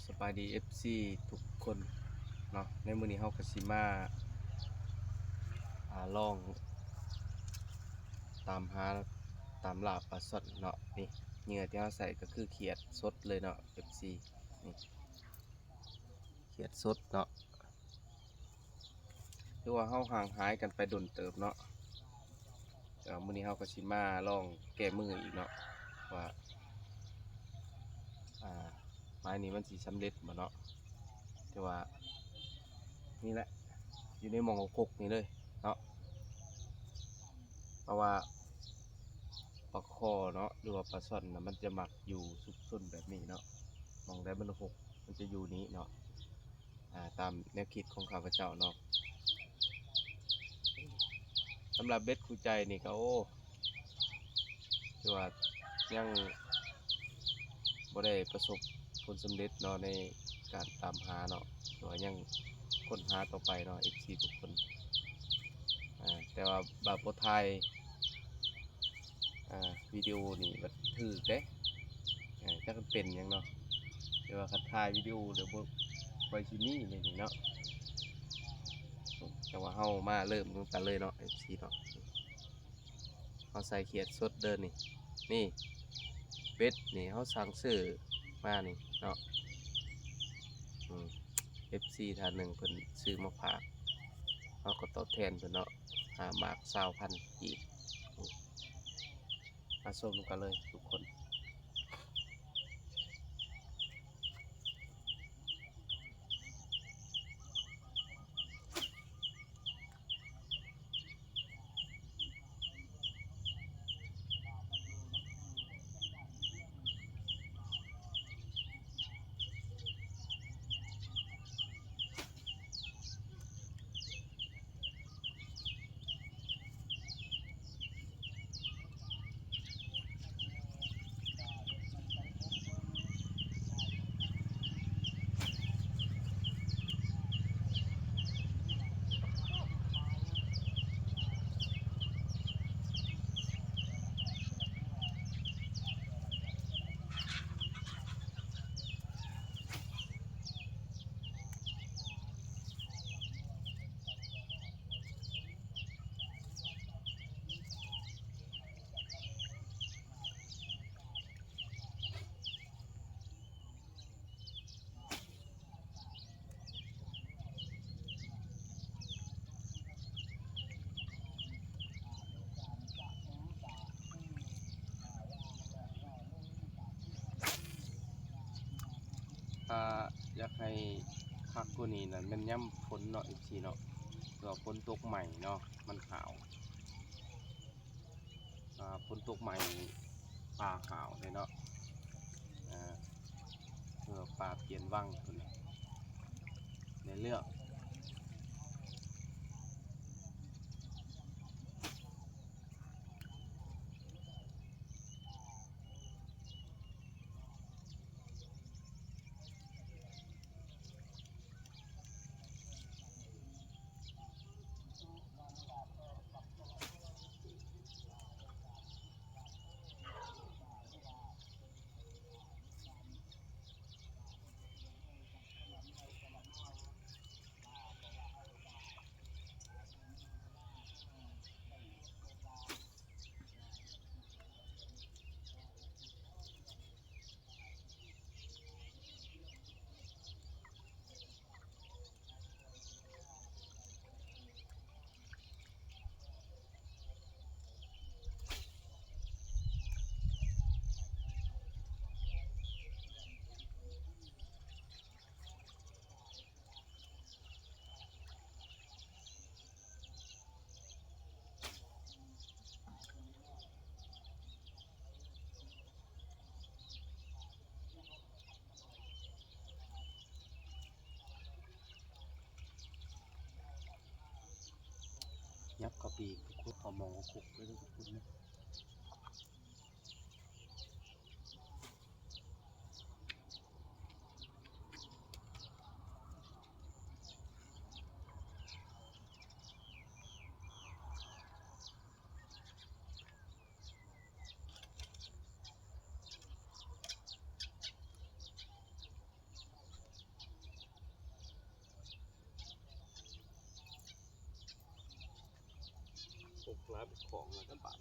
ສະບາຍດີ ເອັຟຊີ ທຸກຄົນເນາະ. ໃນມື້ນີ້ເຮົາກໍຊິມາ ອາ ລອງຕາມຫາ ຕາມລ່າປາຊ່ອນເນາະ. ນີ້ ເຫຍື່ອທີ່ເຮົາໃຊ້ກໍຄືຂຽດສົດເລີຍເນາະ ເອັຟຊີ ນີ້ ຂຽດສົດເນາະ. ຄືວ່າເຮົາຫ່າງຫາຍກັນໄປດົນເຕີບເນາະ, ແຕ່ວ່າມື້ນີ້ເຮົາກໍຊິມາລອງແກ້ມືອີກເນາະ ວ່າ ອາ ໝາຍນີ້ມັນຊິສຳເລັດບໍ່ເນາະ. ແຕ່ວ່ານີ້ແຫຼະ ຢູ່ໃນໝ່ອງກົກໆນີ້ເລີຍເນາະ, ເພາະວ່າປາຄໍ່ເນາະ ຫຼືວ່າປາຊ່ອນນະ ມັນຈະມັກຢູ່ຊຸກຊົນແບບນີ້ເນາະ, ໝ່ອງໃດມັນຮົກ ມັນຈະຢູ່ນີ້ເນາະ. ອາ ຕາມແນວຄິດຂອງຂ້າພະເຈົ້າເນາະ. ສຳລັບເບັດຄູ່ໃຈນີ້ກໍ ໂອ້ ຖືວ່າຍັງບໍ່ໄດ້ປະສົບຜົນສຳເລັດເນາະ ໃນການຕາມຫາເນາະ, ຖືວ່າຍັງຄົ້ນຫາຕໍ່ໄປເນາະ ເອັຟຊີ ທຸກຄົນ. ອາ ແຕ່ວ່າບາດບໍ່ຖ່າຍ ອ່າ ວິດີໂອນີ້ບັດຖືກເດ້ ເອີ ຈັກມັນເປັນຫຍັງເນາະ. ແຕ່ວ່າຄັນຖ່າຍວິດີໂອແລ້ວບໍ່ ບໍ່ຊິມີແນວນີ້ເນາະ. ແຕ່ວ່າເຮົາມາເລີ່ມນຳກັນເລີຍເນາະ ເອັຟຊີ ເນາະ. ເຮົາໃສ່ຂຽດສົດເດີນີ້ ນີ້ ເບັດນີ້ເຮົາສັ່ງຊື້ມານີ້ເນາະ. ອືມ ເອັຟຊີ ທ່ານໜຶ່ງເພິ່ນຊື້ມາຝາກ ເຮົາກໍຕອບແທນເພິ່ນເນາະ ຫ້າໝາກ ຊາວພັນກີບ. ມາຊົມນຳກັນເລີຍທຸກຄົນ. ຖ້າຢາກໃຫ້ຄັກກວ່ານີ້ນະ ແມ່ນຍາມຝົນເນາະ ເອັຟຊີ ເນາະ, ເພາະວ່າຝົນຕົກໃໝ່ເນາະ ມັນຫາວ. ອ່າ ຝົນຕົກໃໝ່ນີ້ປາຫາວເດ້ເນາະ. ເອີ ເພື່ອປາປ່ຽນວັງພຸ້ນແຫຼະ ໃນເລື່ອງ. ຍັບເຂົ້າໄປອີກ ທຸກຄົນ ເຂົ້າໝ່ອງກົກໆເດີ ທຸກຄົນເດີ. ເ ຂອງແລ້ວກັນບາດ.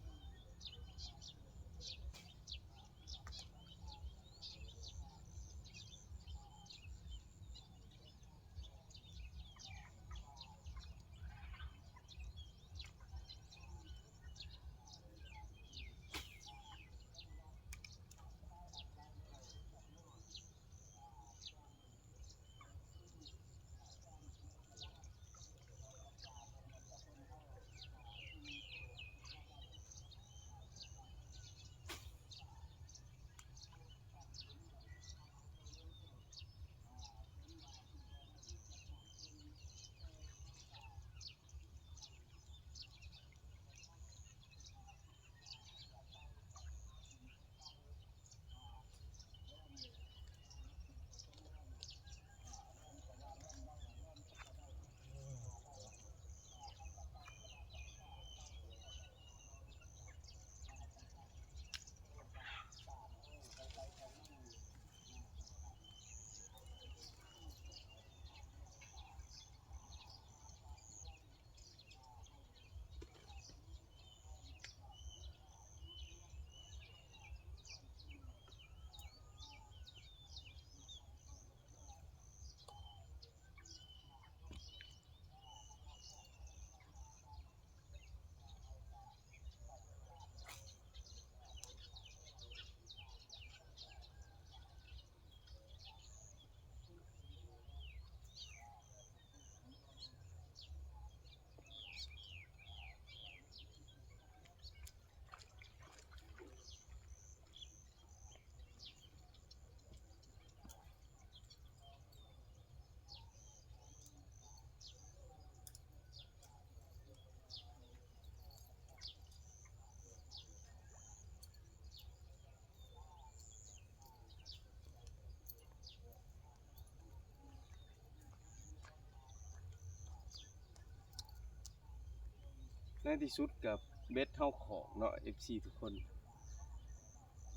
ໃນທີ່ສຸດກໍເບັດເຮົາຂອງເນາະ ເອັຟຊີ ທຸກຄົນ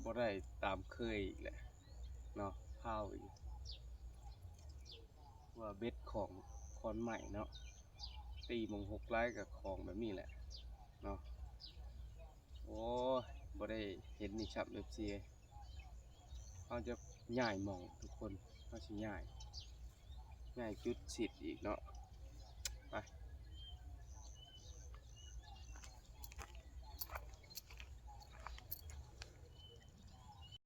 ບໍ່ໄດ້ຕາມເຄີຍອີກແຫຼະເນາະ ພາວອີກ ວ່າເບັດຂອງຄອນໃໝ່ເນາະ ຕີໝ່ອງຫົກຫຼາຍກໍຂອງແບບນີ້ແຫຼະເນາະ. ໂອ້ຍ ບໍ່ໄດ້ເຫັນນີ້ຊ້ຳ ເອັຟຊີ ເຮົາຈະຍ້າຍໝ່ອງທຸກຄົນ ເຮົາຊິຍ້າຍ ຍ້າຍຈຸດຊິດອີກເນາະ ໄປ.